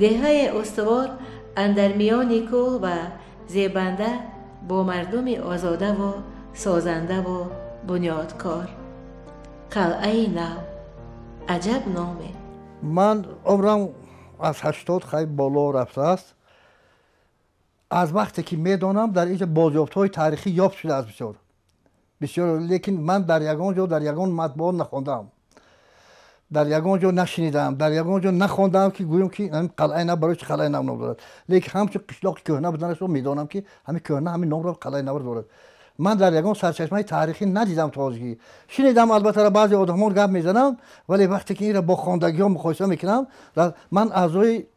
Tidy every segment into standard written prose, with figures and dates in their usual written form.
Деҳаи устувор андар миёни кӯҳ ва зебанда бо мардуми озодаву созандаву бунёдкор. Қалъаи Нав, аҷаб номе! Ман умрам аз 80 хай боло рафтааст. Аз вақте ки медонам, дар инҷа бозёфтҳои таърихӣ ёфт шудааст бисёр бисёр, лекин ман дар ягон ҷо, дар ягон матбуот нахондаам, дар ягон ҷо нашунидам, дар ягон ҷо нахондаам, ки гӯем, ки Қалъаи Нав барои чи Қалъаи Нав ном дорад. Лекин ҳамчун қишлоқи кӯҳна буданашро медонам, ки ҳамин кӯҳна ҳамин номро Қалъаи Навро дорад. Ман дар ягон сарчашмаи таърихӣ надидам то ҳозир. Шунидам, албатта, баъзе одамон гап мезананд, вале вақте ки инро бо хондагиҳо муқоиса мекунам, ман аъзои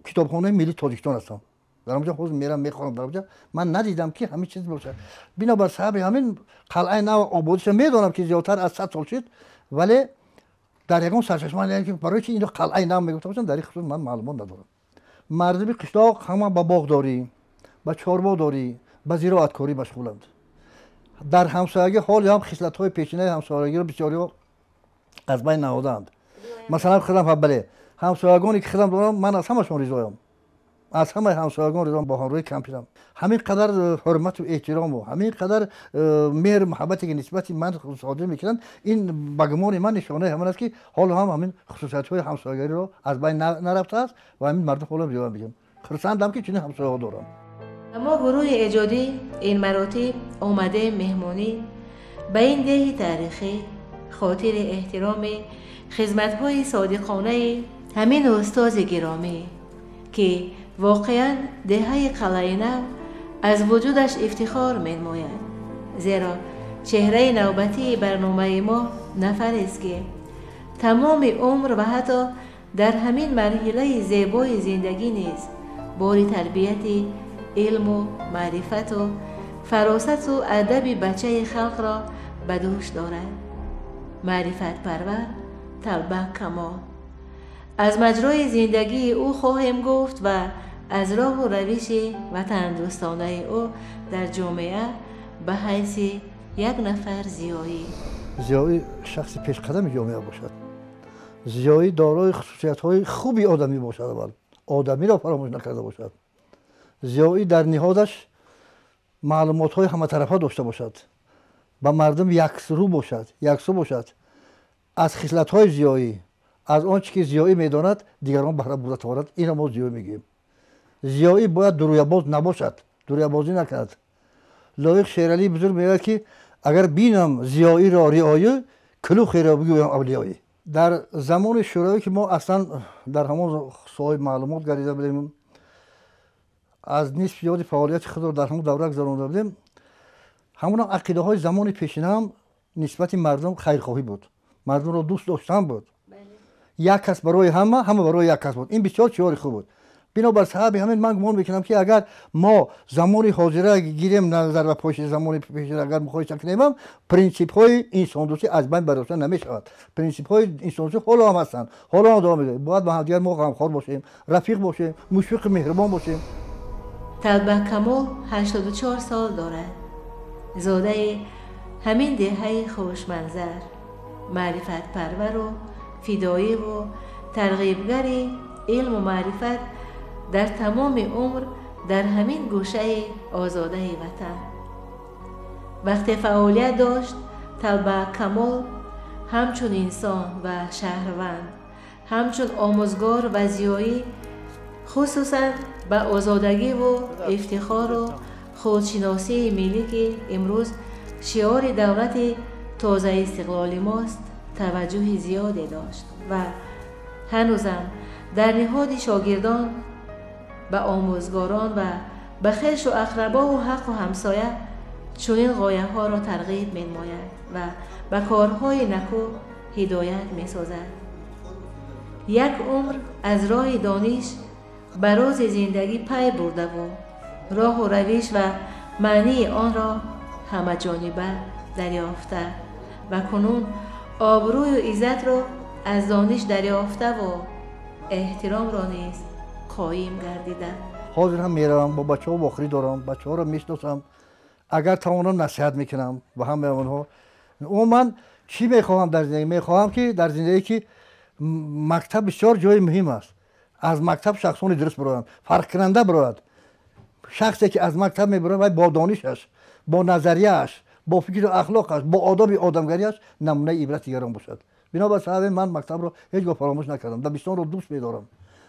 Китобхонаи миллии Тоҷикистон ҳастам, дар онҷо ҳозир мерам, мехонам, дар онҷо ман надидам, ки ҳамин чиз бошад. Бинобар сабаби ҳамин Қалъаи Нав ободиша медонам, ки зиёдтар аз 100 сол шуд, вале дар ягон сарчашма, ки барои чи инро Қалъаи Нав мегуфта бошанд, дар ин хусус ман маълумот надорам. Мардуми қишлоқ ҳама ба боғдорӣ, ба чорводорӣ, ба зироаткорӣ машғуланд. Дар ҳамсоягӣ ҳоле ҳам хислатҳои пешинаи ҳамсоягиро бисёриҳо аз байн наҳодаанд. Масалан, худам, бале, ҳамсоягоне ки худам дорам, ман аз ҳамашон ризоям, аз ҳамаи ҳамсоягон ризоям. Бо ҳамроҳи кампирам ҳамин қадар ҳурмату эҳтирому ҳамин қадар меҳру муҳаббате, ки нисбати ман содир мекунанд, ин ба гумони ман нишонаи ҳамон аст, ки ҳоло ҳам ҳамин хусусиятҳои ҳамсоягариро аз байн нарафтааст ва ҳамин мардум ҳоло риоя мекунанд. Хурсандам, ки чунин ҳамсояҳо дорам. Мо, гурӯҳи эҷодӣ, ин маротиб омадем меҳмонӣ ба ин деҳи таърихӣ, хотири эҳтироми хизматҳои содиқонаи ҳамин устози гиромӣ, ки воқеан деҳаи Қалъаи Нав аз вуҷудаш ифтихор менамояд, зеро чеҳраи навбатии барномаи мо нафарест, ки тамоми умр ва ҳатто дар ҳамин марҳилаи зебои зиндагӣ низ бори тарбияти илму маърифату фаросату адаби бачаи халқро ба дӯш дорад. Маърифатпарвар Талба Камол. Аз маҷрои зиндагии ӯ хоҳем гуфт ва аз роҳу равиши ватандӯстонаи ӯ дар ҷомеа ба ҳайси як нафар зиёӣ. Зиёӣ шахси пешқадами ҷомеа бошад, зиёӣ дорои хусусиятҳои хуби одамӣ бошад, аввал одамиро фаромӯш накарда бошад, зиёӣ дар ниҳодаш маълумотҳои ҳаматарафа дошта бошад, ба мардум якрӯ бошад, яксӯ бошад, аз хислатҳои зиёӣ, аз он чи ки зиёӣ медонад, дигарон баҳра бурда тавонад, инро мо зиёӣ мегӯем. Зиёӣ бояд дурӯябоз набошад, дурӯябозӣ накунад. Лоиқ Шералии бузург мегӯяд, ки агар бинам зиёиро риоӣ, кулухеро бигӯям авлиёӣ. Дар замони Шӯравӣ, ки мо аслан дар ҳамон соҳиби маълумот гардида будем, аз нисфи зиёди фаъолияти худро дар ҳамон давра гузаронда будем, ҳамон ақидаҳои замони пешинаам нисбати мардум хайрхоҳӣ буд, мардумро дӯст доштан буд, як кас барои ҳама, ҳама барои як кас буд. Ин бисёр шиори хуб буд. Бинобар сабаби ҳамин ман гумон мекунам, ки агар мо замони ҳозира гирем назар ва поши замони пешина агар муқоиса кунемам, принсипҳои инсондӯстӣ аз байн бардошта намешавад. Принсипҳои инсондӯстӣ ҳоло ҳам ҳастанд, ҳоло ҳам давом медорад. Бояд ба ҳамдигар мо ғамхор бошем, рафиқ бошем, мушфиқу меҳрубон бошем. Талба Камол 84 сол дорад. Зодаи ҳамин деҳаи хушманзар, маърифатпарвару фидоиву тарғибгари илму маърифат дар тамоми умр дар ҳамин гӯшаи озодаи ватан. Вақте фаъолият дошт, Талба Камол ҳамчун инсон ва шаҳрванд, ҳамчун омӯзгор ва зиёӣ, хусусан ба озодагиву ифтихору худшиносии миллӣ, ки имрӯз шиори давлати тозаистиқлоли мост, таваҷҷӯҳи зиёде дошт ва ҳанӯзам дар ниҳоди шогирдон, ба омӯзгорон ва ба хешу ақрабову ҳаққу ҳамсоя чунин ғояҳоро тарғиб менамояд ва ба корҳои накӯ ҳидоят месозад. Як умр аз роҳи дониш ба рози зиндагӣ пай бурдаву роҳу равиш ва маънии онро ҳамаҷониба дарёфта ва кунун обрӯю иззатро аз дониш дарёфтаву эҳтиромро низ қоим гардида. Ҳозир ҳам меравам, бо бачаҳо вохӯрӣ дорам, бачаҳоро мешиносам, агар тавонам, насиҳат мекунам ба ҳамаи онҳо. Умуман, чӣ мехоҳам дар зиндагӣ? Мехоҳам, ки дар зиндагӣ, ки мактаб бисёр ҷои муҳим аст. Аз мактаб шахсони дуруст бироянд, фарқкунанда бирояд. Шахсе ки аз мактаб мебирояд, вай бо донишаш, бо назарияаш, бо фикру ахлоқаш, бо одоби одамгариаш намунаи ибрати дигарон бошад. Бинобар сабаби ман мактабро ҳеҷ гоҳ фаромӯш накардам, дабистонро дӯст медорам.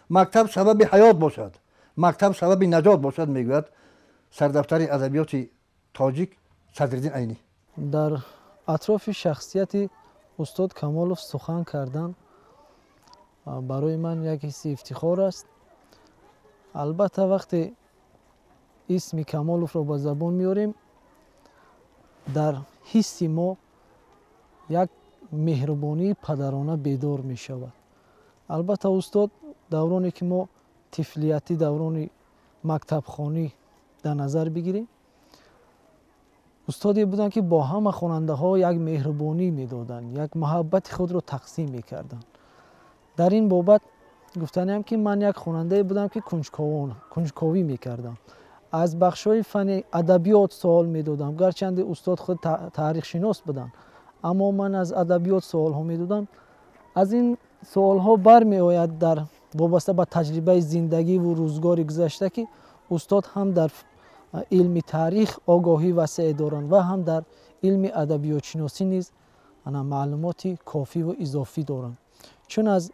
Мактаб сабаби ҳаёт бошад, мактаб сабаби наҷот бошад, мегӯяд сардафтари адабиёти тоҷик Садриддин Айнӣ. Дар атрофи шахсияти устод Камолов сухан кардан барои ман як ҳисси ифтихор аст. Албатта, вақте исми Камоловро ба забон меорем, дар ҳисси мо як меҳрубонии падарона бедор мешавад. Албатта, устод давроне ки мо тифлиятӣ, даврони мактабхонӣ дар назар бигирем, устоде буданд, ки бо ҳама хонандаҳо як меҳрубонӣ медоданд, як муҳаббати худро тақсим мекарданд. Дар ин бобат гуфтаниам, ки ман як хонандае будам, ки кунҷковӣ мекардам, аз бахшҳои фанни адабиёт суол медодам. Гарчанде устод худ таърихшинос буданд, аммо ман аз адабиёт суолҳо медодам. Аз ин суолҳо бармеояд, дар вобаста ба таҷрибаи зиндагиву рӯзгори гузашта, ки устод ҳам дар илми таърих огоҳӣ васеъ доранд ва ҳам дар илми адабиётшиносӣ низ маълумоти кофиву изофӣ доранд, чун аз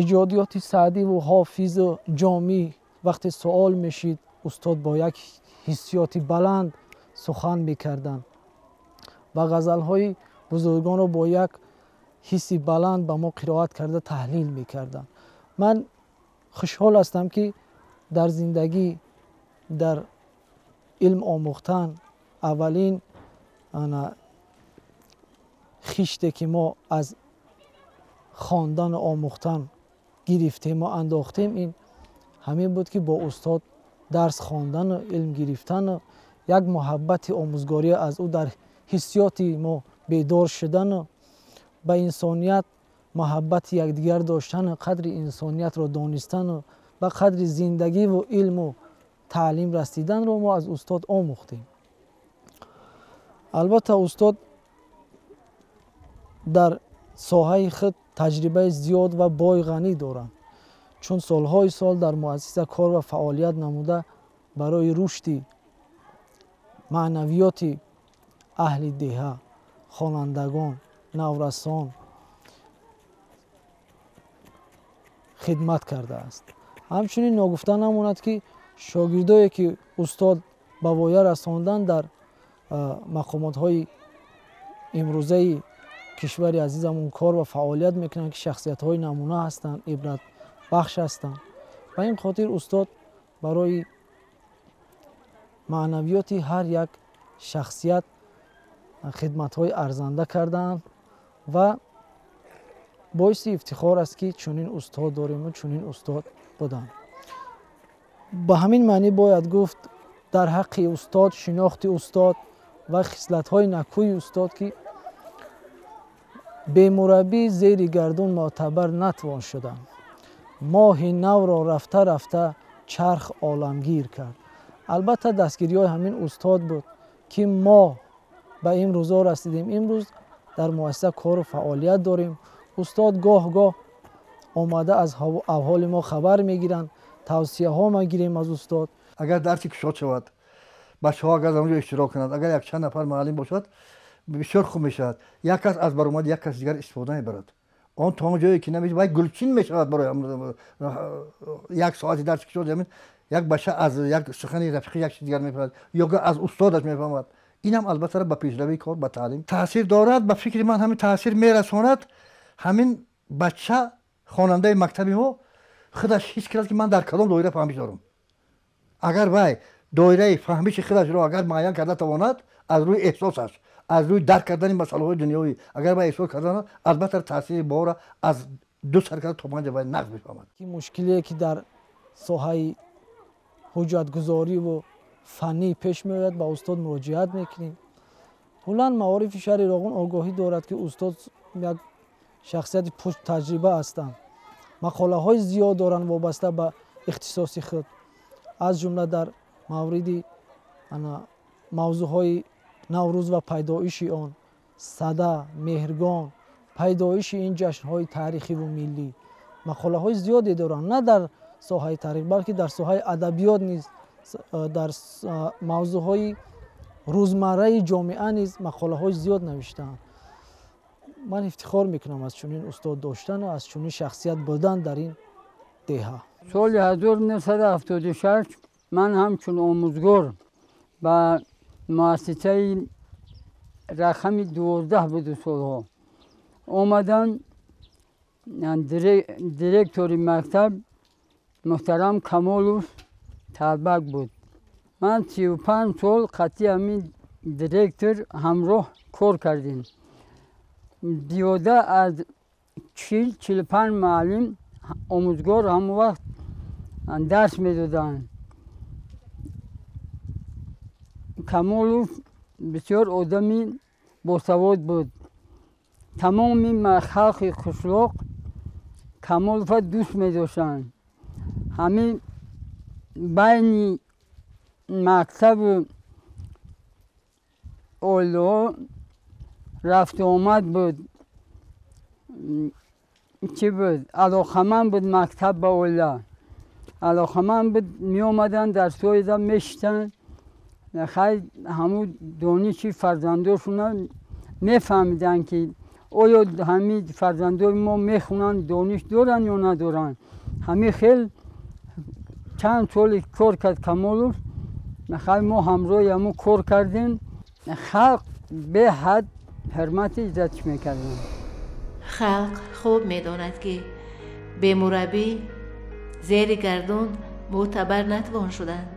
эҷодиёти Саъдиву Ҳофизу Ҷомӣ вақте суол мешид, устод бо як ҳиссиёти баланд сухан мекарданд ва ғазалҳои бузургонро бо як ҳисси баланд ба мо қироат карда таҳлил мекарданд. Ман хушҳол ҳастам, ки дар зиндагӣ, дар илм омӯхтан аввалин хиште ки мо аз хондану омӯхтан гирифтему андохтем, ин ҳамин буд, ки бо устод дарс хондану илм гирифтану як муҳаббати омӯзгорӣ аз ӯ дар ҳиссиёти мо бедор шудану ба инсоният муҳаббати якдигар доштану қадри инсониятро донистану ба қадри зиндагиву илму таълим расиданро мо аз устод омӯхтем. Албатта, устод дар соҳаи худ таҷрибаи зиёд ва бой ғанӣ доранд, чун солҳои сол дар муассиса кор ва фаъолият намуда, барои рушди маънавиёти аҳли деҳа, хонандагон, наврасон хидмат кардааст. Ҳамчунин ногуфта намонад, ки шогирдое ки устод ба воя расондан, дар мақомотҳои имрӯзаи кишвари азизамон кор ва фаъолият мекунанд, ки шахсиятҳои намуна ҳастанд, ибратбахш ҳастанд. Ба ин хотир устод барои маънавиёти ҳар як шахсият хидматҳои арзанда кардаанд ва боиси ифтихор аст, ки чунин устод дорему чунин устод буданд. Ба ҳамин маънӣ бояд гуфт дар ҳаққи устод, шинохти устод ва хислатҳои накӯи устод, ки бемураббӣ зери гардун мӯътабар натвон шуданд. Моҳи навро рафта рафта чарх оламгир кард. Албатта, дастгириҳои ҳамин устод буд, ки мо ба имрӯзо расидем. Имрӯз дар муассиса кору фаъолият дорем. Устод гоҳ гоҳ омада аз аҳволи мо хабар мегиранд, тавсияҳо мегирем аз устод. Агар дарси кушод шавад, бачаҳо агар дар онҷо иштирок кунанд, агар якчанд нафар муаллим бошад, бисёр хуб мешавад. Як кас аз баромади як кас дигар истифода мебарад. Он то он ҷое ки намешавад, вай гулчин мешавад. Барои як соати дарси кушод як бача аз як сухани рафиқи як чиз дигар мефаҳмад ё аз устодаш мефаҳмад. Инам албатта ба пешравии кор, ба таълим таъсир дорад. Ба фикри ман, ҳамин таъсир мерасонад. Ҳамин бача, хонандаи мактаби мо, худаш ҳис кунад, ки ман дар кадом доира фаҳмиш дорам. Агар вай доираи фаҳмиши худашро агар муайян карда тавонад, аз рӯи эҳсосаш, аз рӯи дарк кардани масъалаҳои дунёвӣ, агар вай эҳсос карда, албатта таъсири бора аз ду сар карда то панҷа вай нағз мефаҳмад. Мушкилие ки дар соҳаи ҳуҷҷатгузориву фаннӣ пеш меояд, ба устод муроҷиат мекунем. Ҳулан маорифи шаҳри Роғун огоҳӣ дорад, ки устод як шахсияти пуртаҷриба ҳастанд, мақолаҳои зиёд доранд вобаста ба ихтисоси худ, аз ҷумла дар мавриди мавзӯъҳои Наврӯз ва пайдоиши он, Сада, Меҳргон, пайдоиши ин ҷашнҳои таърихиву миллӣ Мақолаҳои зиёде доранд, на дар соҳаи таърих, балки дар соҳаи адабиёт низ, дар мавзӯъҳои рӯзмарраи ҷомеа низ мақолаҳои зиёд навиштаанд. Ман ифтихор мекунам аз чунин устод доштан ва аз чунин шахсият будан дар ин деҳа. Соли 1976 ман ҳамчун омӯзгор ба муассисаи рақами 12 буду солҳо омадам. Директори мактаб муҳтарам Камолов Талбак буд. Ман 35 сол қатъи ҳамин директор ҳамроҳ кор кардем. Зиёда аз 40-45 муаллим омӯзгор ҳамон вақт дарс медоданд. Камолов бисёр одами босавод буд. Тамоми халқи қишлоқ Камолова дӯст медоштанд. Ҳамин байни мактабу оилаҳо рафту омад буд. Чӣ буд? Алоқаманд буд мактаб ба оила. Алоқаманд буд, меомаданд, дарсҳоеда мешитанд. Хай ҳамун дониши фарзандошона мефаҳмиданд, ки оё ҳамин фарзандои мо мехонанд, дониш доранд ё надоранд. Ҳамин хел чанд соли кор кард Камолов. Хай мо ҳамроҳи ҳамун кор кардем. Халқ беҳад ҳурмати иззатш мекарданд. Халқ хуб медонад, ки бемураббӣ зери гардун мӯътабар натвон шуданд.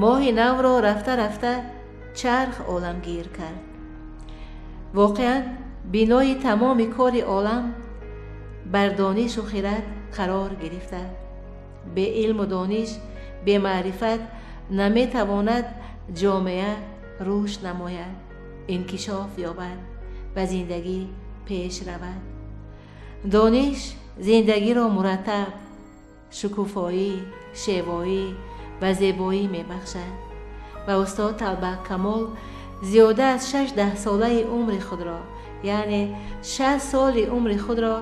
Моҳи навро рафта-рафта чарх оламгир кард. Воқеан бинои тамоми кори олам бар донишу хират қарор гирифта. Бе илму дониш, бемаърифат наметавонад ҷомеа рушд намояд, инкишоф ёбад ва зиндагӣ пеш равад. Дониш зиндагиро мураттаб, шукуфоӣ, шевоӣ ва зебоӣ мебахшад ва устод Талбак Камол зиёда аз 6 даҳсолаи умри худро, яъне 60 соли умри худро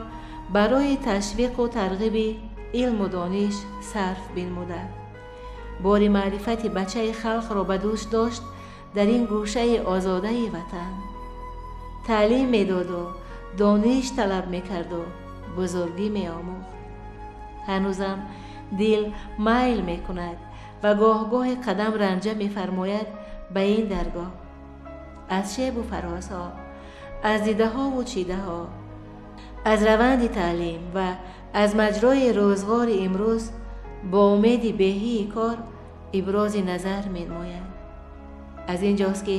барои ташвиқу тарғиби илму дониш сарф бинмуда. Бори маърифати бачаи халқро ба дӯш дошт дар ин гӯшаи озодаи ватан. Таълим медоду дониш талаб мекарду бузургӣ меомӯхт. Ҳанӯзам дил майл мекунад ва гоҳ-гоҳе қадам ранҷа мефармояд ба ин даргоҳ. Аз шебу фарозҳо, аз дидаҳову чидаҳо, аз раванди таълим ва аз маҷрои рӯзғори имрӯз бо умеди беҳии кор ибрози назар менамояд. Аз ин ҷост, ки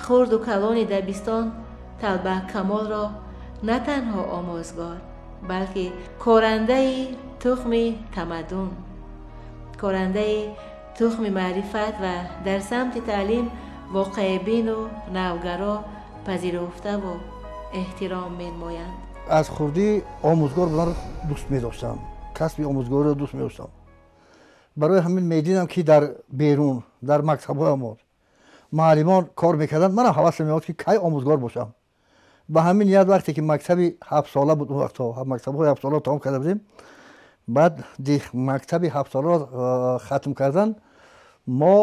хурду калони дабистон Талбак Камолро на танҳо омӯзгор, балки корандаи тухми тамаддун, корандаи тухми маърифат ва дар самти таълим воқеъбину навгаро пазируфтаву эҳтиром менамоянд. Аз хурдӣ омӯзгор буданро дӯст медоштам, касби омӯзгориро дӯст медоштам. Барои ҳамин медидам, ки дар берун, дар мактабҳои мо муаллимон кор мекарданд, манам ҳавасам меомад, ки кай омӯзгор бошам. Ба ҳамин ният вақте ки мактаби ҳафтсола буд, он вақтҳо мактабҳои ҳафтсола тамом карда будем, баъд мактаби ҳафтсоларо хатм кардан, мо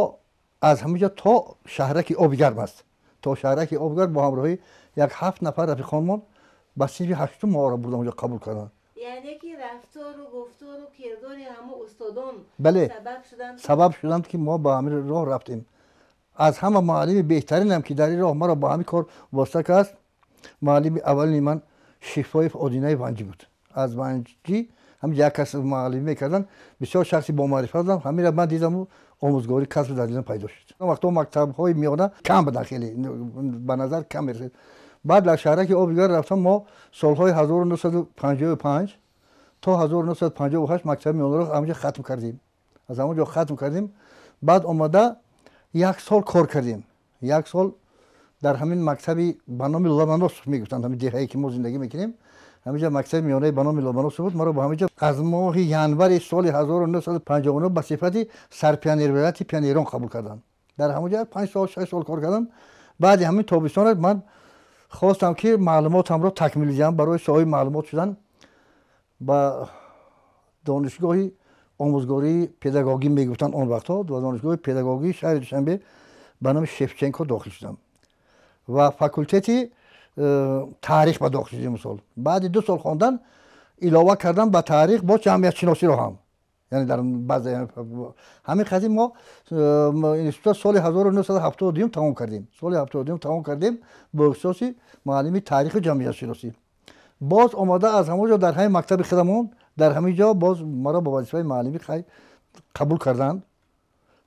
аз ҳамин ҷо то шаҳраки оби гарм аст, то шаҳраки оби гарм бо ҳамроҳӣ як 7 нафар рафиқонмон ба синфи ҳаштум моро бурда онҷо қабул карданд. Яъне ки рафтору гуфтору кирдори ҳамун устодон бале сабаб шуданд, ки мо ба ҳамин роҳ рафтем. Аз ҳама муаллими беҳтаринам, ки дар ин роҳ маро ба ҳамин кор восита кард, муаллими аввалини ман Шифоев Одинаи Ванҷӣ буд. Аз Ванҷӣ ҳам як кас муаллимӣ мекарданд, бисёр шахси бомаърифат буданд. Ҳаминро ман дидаму омӯзгорӣ касб дар дилам пайдо шуд. Он вақтҳо мактабҳои миёна кам буданд, хеле ба назар кам мерасид. Баъд дар шаҳраки оби гарм рафтам, мо солҳои 1955 то 1958 мактаби миёнаро ҳаминҷо хатм кардем. Аз ҳамон ҷо хатм кардем. Баъд омада як сол кор кардем. Як сол дар ҳамин мактаби ба номи Ломоносов мегуфтанд, ҳамин деҳае ки мо зиндагӣ мекунем, ҳаминҷо мактаби миёнаи ба номи Ломоносов буд. Маро ба ҳаминҷо аз моҳи январи соли 1959 ба сифати сарпионервилояти пионерон қабул карданд. Дар ҳамонҷо 5 сол 6 сол кор кардам. Баъди ҳамин тобистон ман хостам, ки маълумотамро такмил диҳам, барои соҳиби маълумот шудан ба Донишгоҳи омӯзгории педагогӣ мегуфтанд он вақтҳо, ва донишгоҳи педагогии шаҳри Душанбе ба номи Шевченко дохил шудам ва факултети таърих ба дохил шудем. Сол баъди 2 сол хондан илова кардам ба таърих бо ҷамъиятшиносиро ҳам, яъне дар баъзе ҳамин қадим мо институт соли 1972 тамом кардем. Соли 72 тамом кардем бо ихтисоси муаллими таъриху ҷамъиятшиносӣ. Боз омада аз ҳамон ҷо дар ҳамин мактаби худамон дар ҳамин ҷо боз маро ба вазифаи муаллимӣ қабул карданд.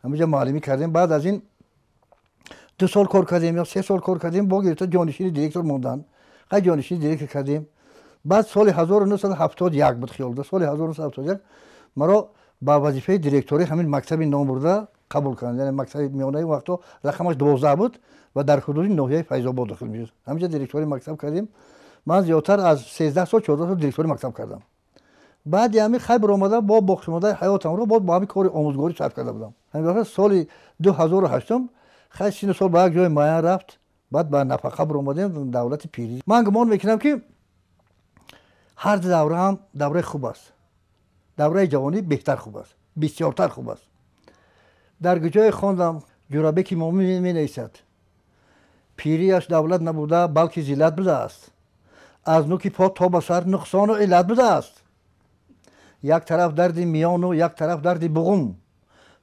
Ҳамин ҷо муаллимӣ кардем. Баъд аз ин 2 сол кор кардем ё 3 сол кор кардем, бо гирифта ҷонишини директор монданд. Хай ҷонишини директор кардем. Баъд соли 1971 буд, хиёл, соли 1971 маро ба вазифаи директорӣ ҳамин мактаби номбурда қабул карданд. Яъне мактаби миёнаи он вақтҳо рақамаш 12 буд ва дар ҳудуди ноҳияи Файзобод дохил мешуд. Ҳаминҷа директори мактаб кардем. Ман зиёдтар аз 13 сол, 14 сол директори мактаб кардам. Баъди ҳамин хай баромада бо боқимондаи ҳаётамро боз бо ҳамин кори омӯзгорӣ сарф карда будам. Ҳамин вақт соли 2008 хай сину сол ба як ҷои муайян рафт, баъд ба нафақа баромадем, давлати пирӣ. Ман гумон мекунам, ки ҳар давра ҳам давраи хуб аст. Давраи ҷавонӣ беҳтар хуб аст, бисёртар хуб аст. Дар ҷое хондам, Ҷурабеки Момин менависад: пириаш давлат набуда, балки зиллат будааст, аз нуки по то ба сар нуқсону иллат будааст, як тараф дарди миёну як тараф дарди буғум,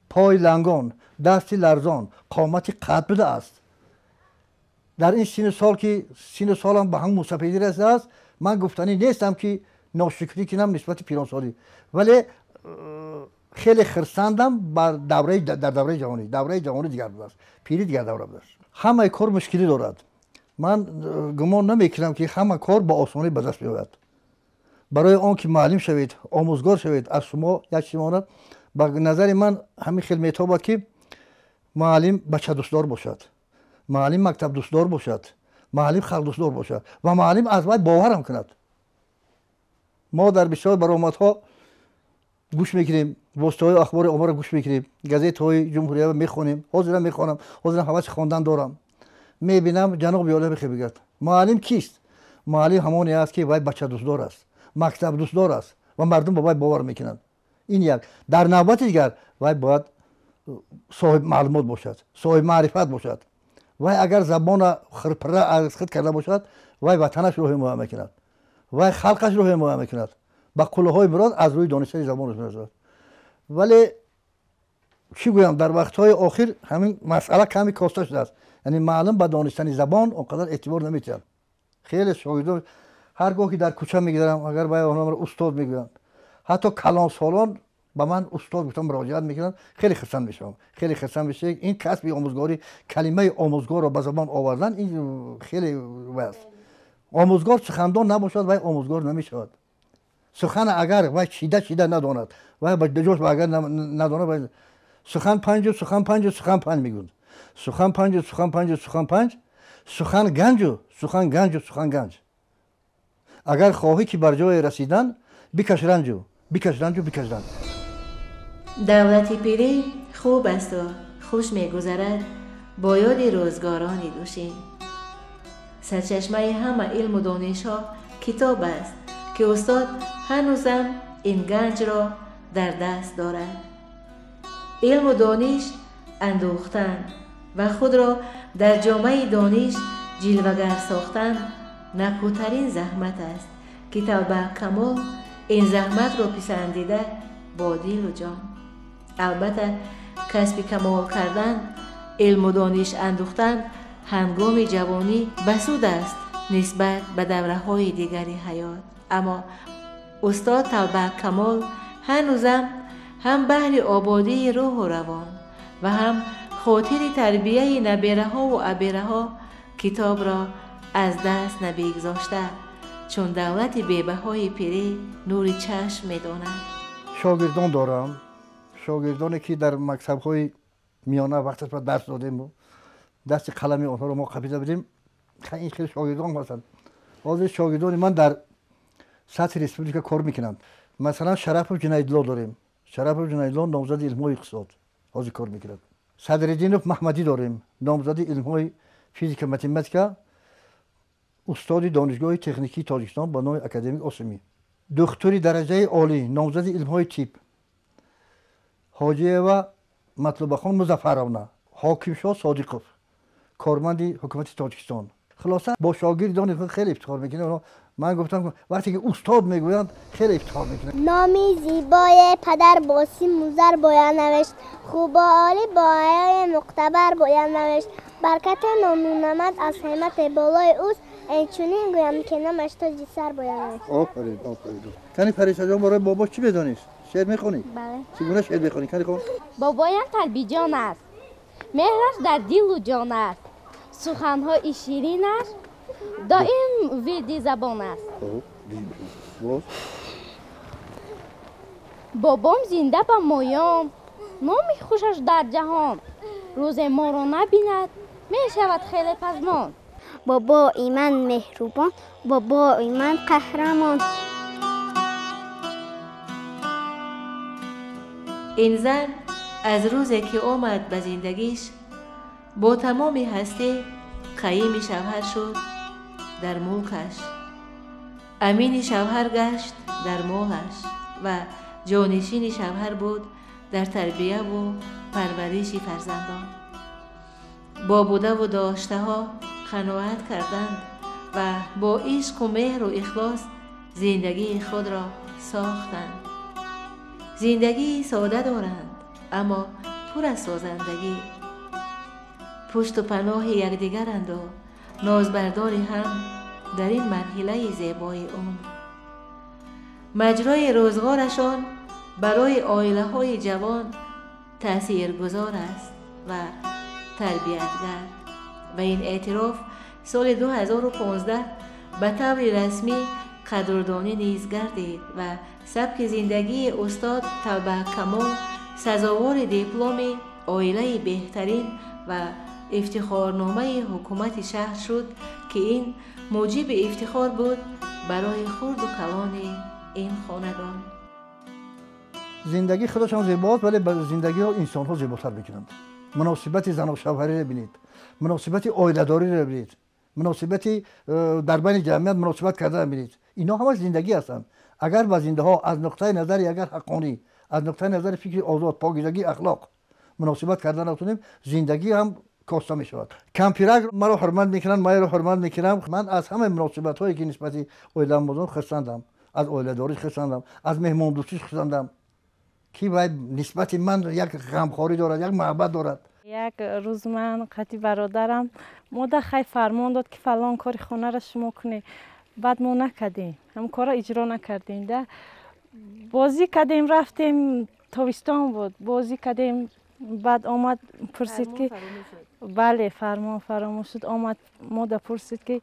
пой лангон, дасти ларзон, қомати қад будааст. Дар ин сину сол, ки сину солам ба ҳам мусафидӣ расидааст, ман гуфтанӣ нестам, ки ношукрӣ кунам нисбати пиронсолӣ, вале хеле хирсандам дар давраи ҷавонӣ. Давраи ҷавонӣ дигар будааст, пирӣ дигар давра будааст. Ҳамаи кор мушкилӣ дорад. Ман гумон намекунам, ки ҳама кор ба осонӣ ба даст меояд. Барои он ки муаллим шавед, омӯзгор шавед, аз шумо як чиз монад. Ба назари ман ҳамин хел метобад, ки муаллим бачадӯстдор бошад, муаллим мактабдӯстдор бошад, муаллим халқдӯстдор бошад ва муаллим аз вай боварам кунад. Мо дар бисёр баромадҳо гӯш мекунем, воситаҳои ахбори оммаро гӯш мекунем, газетаҳои ҷумҳурияро мехонем. Ҳозирам мехонам, ҳозирам ҳаваси хондан дорам. Мебинам, ҷаноби олӣ мегӯяд: муаллим кист? Муаллим ҳамоне аст, ки вай бачадӯстдор аст, мактабдӯстдор аст ва мардум ба вай бовар мекунанд. Ин як. Дар навбати дигар вай бояд соҳиб маълумот бошад, соҳиб маърифат бошад. Вай агар забона хирпира аз худ карда бошад, вай ватанашро ҳимоя мекунад, вай халқашро ҳимоя мекунад, ба қуллаҳои мурод аз рӯи донистани забонаш мерасад. Вале чӣ гӯям, дар вақтҳои охир ҳамин масъала каме коста шудааст. Яъне маълум ба донистани забон он қадар эътибор намедиҳад. Хеле шогирдон ҳар гоҳ ки дар кӯча мегузарам, агар ба онҳо устод мегӯянд, ҳатто калонсолон ба ман устод гуфтан муроҷиат мекунанд, хеле хурсанд мешавам. Хеле хурсанд мешавам. Ин касби омӯзгорӣ, калимаи омӯзгорро ба забон овардан, ин хеле аст. Омӯзгор сухандон набошад, вай омӯзгор намешавад. Сухан агар вай чида чида надонад, вай ба ҷош агар надонад, вай сухан панҷу сухан панҷу сухан панҷ мегӯяд. Сухан панҷу сухан панҷу сухан панҷ, сухан ганҷу сухан ганҷу сухан ганҷ. Агар хоҳӣ ки бар ҷое расидан, бикаш ранҷу, бикаш ранҷу, бикаш ранҷ. Давлати пирӣ хуб асту хуш мегузарад бо ёди рӯзгорони душин. Сарчашмаи ҳама илму донишҳо китоб аст, ки устод ҳанӯзам ин ганҷро дар даст дорад. Илму дониш андӯхтан ва худро дар ҷомаи дониш ҷилвагар сохтан накӯтарин заҳмат аст, ки Талба Камол ин заҳматро писандида бо дилу ҷон. Албатта, касби камол кардан, илму дониш андӯхтан ҳангоми ҷавонӣ басуд аст нисбат ба давраҳои дигари ҳаёт. Аммо устод Талба Камол ҳанӯзам ҳам баҳри ободии рӯҳу равон ва ҳам хотири тарбияи набераҳову абераҳо китобро аз даст набигзошта, чун давлати бебаҳои пирӣ нури чашм медонад. Шогирдон дорам, шогирдоне ки дар мактабҳои миёна вақташ ба дарс додем, дасти қалами онҳоро мо қапида будем. Ин хеле шогирдон ҳастанд. Ҳозир шогирдони ман дар сатҳи республика кор мекунанд. Масалан, Шарапов Ҷунайдулло дорем. Шарапов Ҷунайдулло номзади илмҳои иқтисод ҳозир кор мекунад. Садриддинов Маҳмадӣ дорем, номзади илмҳои физика, математика, устоди Донишгоҳи техникии Тоҷикистон ба номи академик Осимӣ. Духтури дараҷаи олӣ, номзади илмҳои тиб Ҳоҷиева Матлубахон Музаффаровна, Ҳокимшоҳ Содиқов, корманди ҳукумати Тоҷикистон. Хулоса бо шогирдони худ хеле ифтихор мекунем. Ман гуфтам вақте ки устод мегӯянд хеле ифтихор мекунем. Номи зебои падар бо симу зар бояд навишт, хубу олӣ бо ҳаёи муқтабар бояд навишт. Баракати ному намад аз ҳиммати болои ӯст, инчунин гӯям ки номаш тоҷи сар бояд навишт. Офарин, офарин. Кани Фаришаҷон барои бобо чӣ медонист? Шеър мехонӣ? Бале. Чӣ гуна шеър мехонӣ? Кани хон. Бобоям тарбиҷон аст, меҳраш дар дилу ҷон аст, суханҳои ширинаш доим вирди забон аст. Бобом зинда ба моён, номи хушаш дар ҷаҳон, рӯзе моро набинад, мешавад хеле пазмон. Бобои ман меҳрубон, бобои ман қаҳрамон. Ин зан аз рӯзе ки омад ба зиндагиш, бо тамоми ҳастӣ қаими шавҳар шуд дар мулкаш, амини шавҳар гашт дар молаш ва ҷонишини шавҳар буд дар тарбияву парвариши фарзандон. Бо будаву доштаҳо қаноат карданд ва бо ишқу меҳру ихлос зиндагии худро сохтанд. Зиндагии сода доранд, аммо пур аз созандагӣ. Пушту паноҳи якдигаранду нозбардори ҳам дар ин марҳилаи зебои умр. Маҷрои рӯзғорашон барои оилаҳои ҷавон таъсиргузор аст ва тарбиятгар. Ва ин эътироф соли 2015 ба таври расмӣ қадрдонӣ низ гардид ва сабки зиндагии устод Талбакамол сазовори дипломи оилаи беҳтарин ва ифтихорномаи ҳукумати шаҳр шуд, ки ин муҷиби ифтихор буд барои хурду калони ин хонадон. Зиндагӣ худашон зебост, вале ба зиндагиро инсонҳо зеботар мекунанд. Муносибати зану шавҳариро бинед, муносибати оиладориро бинед, муносибати дар байни ҷамъият муносибат карданро бинед. Инҳо ҳамаш зиндагӣ ҳастанд. Агар ба зиндаҳо аз нуқтаи назари агар ҳаққонӣ, аз нуқтаи назари фикри озод, покизагии ахлоқ муносибат кардан натонем, зиндагӣ ҳам коста мешавад. Кампирак маро ҳурмат мекунанд, майро ҳурмат мекунам. Ман аз ҳамаи муносибатҳое ки нисбати оилаам будам хурсандам, аз оиладориш хурсандам, аз меҳмондӯстиш хурсандам, ки вай нисбати ман як ғамхорӣ дорад, як муҳаббат дорад. Як рӯз ман қати бародарам мода хай фармон дод, ки фалон кори хонаро шумо кунед. Баъд мо накардем, ҳам корро иҷро накардем. Да бозӣ кардем, рафтем, тобистон буд, бозӣ кардем. Баъд омад пурсид ки бале, фармон фаромӯш шуд. Омад мода пурсид ки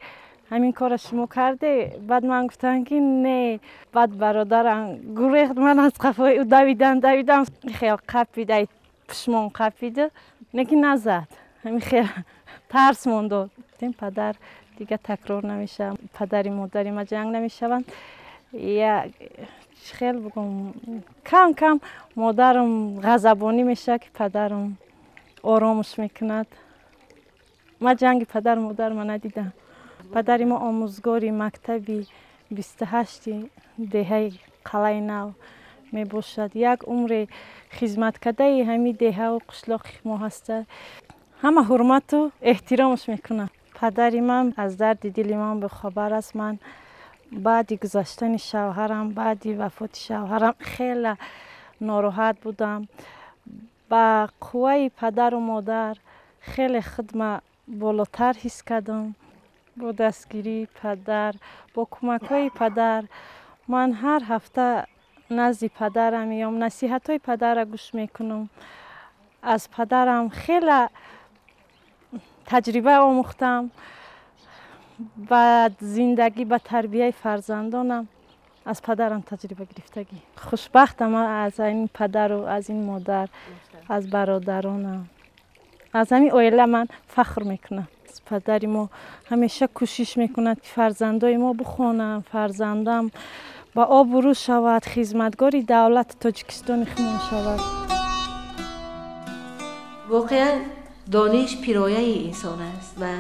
ҳамин корро шумо карде? Баъд ман гуфтам ки не. Баъд бародарам гурехт, ман аз қафои ӯ давидам, давидам, хел қапид, ай пушмон қапиду, лекин назад. Ҳамин хел тарс мондод. Гуфтем падар дига такрор намешавад, падари модари ма ҷанг намешаванд. Я хел бугум, кам кам модарам ғазабонӣ мешавад, ки падарам оромш мекунад. Ман ҷанги падару модарма надидам. Падари мо омӯзгори мактаби 28 деҳаи Қалаи Нав мебошад. Як умре хизматкардаи ҳамин деҳаву қишлоқи мо ҳаста. Ҳама ҳурмату эҳтиромаш мекунад. Падари ман аз дарди дили ман бехабар аст. Ман баъди гузаштани шавҳарам, баъди вафоти шавҳарам хеле нороҳат будам. Ба қувваи падару модар хеле худма болотар ҳис кардам. Бо дастгирии падар, бо кӯмакҳои падар ман ҳар ҳафта назди падарам меом, насиҳатҳои падарро гӯш мекунам. Аз падарам хеле таҷриба омӯхтам. Ба зиндагӣ, ба тарбияи фарзандонам аз падарам таҷриба гирифтагӣ. Хушбахтам аз ин падару аз ин модар, аз бародаронам. Аз ҳамин оила ман фахр мекунам. Падари мо ҳамеша кӯшиш мекунад, ки фарзандои мо бихонанд, фарзандам ба обрӯ шавад, хизматгори давлати Тоҷикистони худмон шавад. Воқеан дониш пирояи инсон аст ва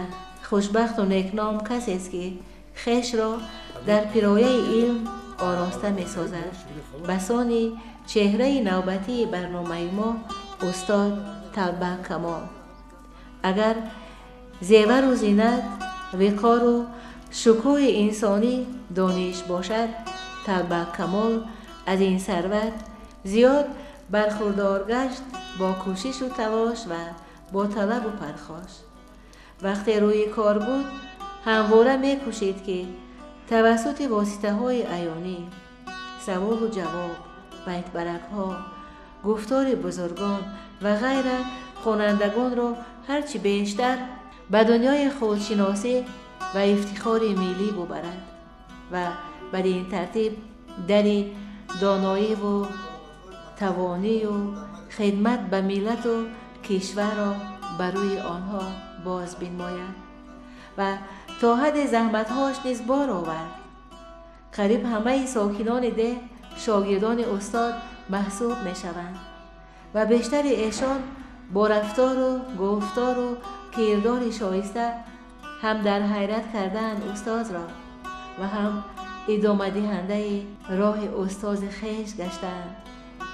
хушбахту некном касест, ки хешро дар пирояи илм ороста месозад. Басони чеҳраи навбатии барномаи мо устод Талба Камол. Агар зевару зинат, виқору шукӯҳи инсонӣ дониш бошад, Талба Камол аз ин сарват зиёд бархурдор гашт бо кӯшишу талош ва бо талабу пархош. Вақте рӯи кор буд, ҳамвора мекӯшид, ки тавассути воситаҳои аёнӣ, саволу ҷавоб, байтбаракҳо, гуфтори бузургон ва ғайра хонандагонро ҳарчи бештар ба дунёи худшиносӣ ва ифтихори миллӣ бубарад ва бадин тартиб дари доноиву тавонию хидмат ба миллату кишварро ба рӯи онҳо боз бинмояд ва то ҳадди заҳматҳош низ бор овард. Қариб ҳамаи сокинони деҳ шогирдони устод маҳсуб мешаванд ва бештари эшон бо рафтору гуфтору кирдори шоиста ҳам дар ҳайрат кардаанд устозро ва ҳам идомадиҳандаи роҳи устози хеш гаштаанд,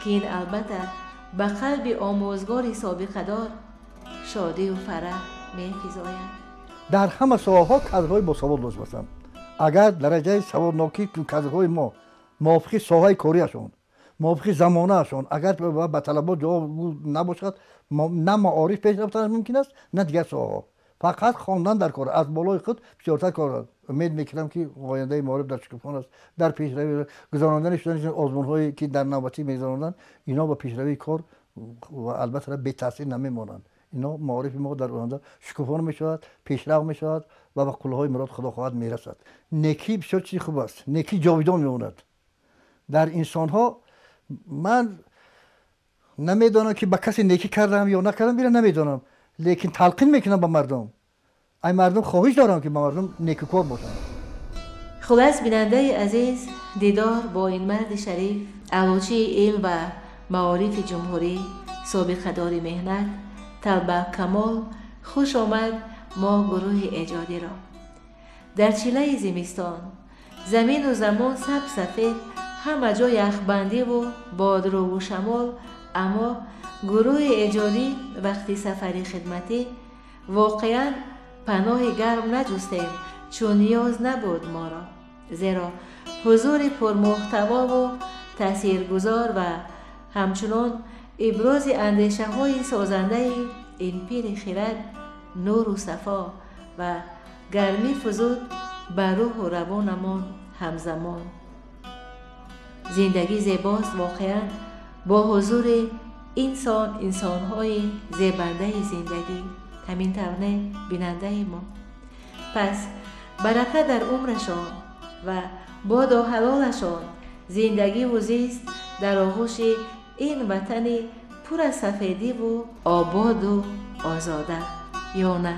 ки ин албатта ба қалби омӯзгори собиқадор шодию фараҳ мефизояд. Дар ҳама соҳаҳо кадрҳои босавод лозим ҳастанд. Агар дараҷаи саводнокии кадрҳои мо мувофиқи соҳаи кориашон, мувофиқи замонаашон, агар ба талабот ҷавобгӯ набошад, на маориф пеш рафтанаш мумкин аст, на дигар соҳаҳо. Фақат хондан дар кор, аз болои худ бисёртар кор. Умед мекунам, ки ояндаи маориф дар шукуфон аст. Дар пешравӣ гузарондани шудани озмунҳое, ки дар навбатӣ мегузаронанд, ино ба пешравии кор ва албатта бетаъсир намемонанд. Ино маорифи мо дар оянда шукуфон мешавад, пешрав мешавад ва ба қуллаҳои мурод, худо хоҳад, мерасад. Некӣ бисёр чизи хуб аст. Некӣ ҷовидон мемонад дар инсонҳо. Ман намедонам, ки ба касе некӣ кардам ё накардам, бира намедонам, лекин талқин мекунам ба мардум, ай мардум хоҳиш дорам, ки ба мардум некукор бошанд. Хулас, бинандаи азиз, дидор бо ин марди шариф, аълочии илм ва маорифи ҷумҳурӣ, собиқадори меҳнат Талба Камол хуш омад мо гурӯҳи эҷодиро. Дар чилаи зимистон, замину замон саб сафед, ҳама ҷо яхбандиву бодруву шамол, аммо гурӯҳи эҷодӣ вақти сафари хидматӣ воқеан паноҳи гарм наҷустем, чун ниёз набуд моро, зеро ҳузури пурмуҳтавову таъсиргузор ва ҳамчунон ибрози андешаҳои созандаи ин пири хирад нуру сафо ва гармӣ фузуд ба рӯҳу равонамон ҳамзамон. Зиндагӣ зебост воқеан бо ҳузури инсон, инсонҳои зебандаи зиндагӣ. Ҳамин тавр не, бинандаи мо? Пас барака дар умрашон ва бодо ҳалолашон зиндагиву зист дар оғӯши ин ватани пур аз сафедиву ободу озода, ё на?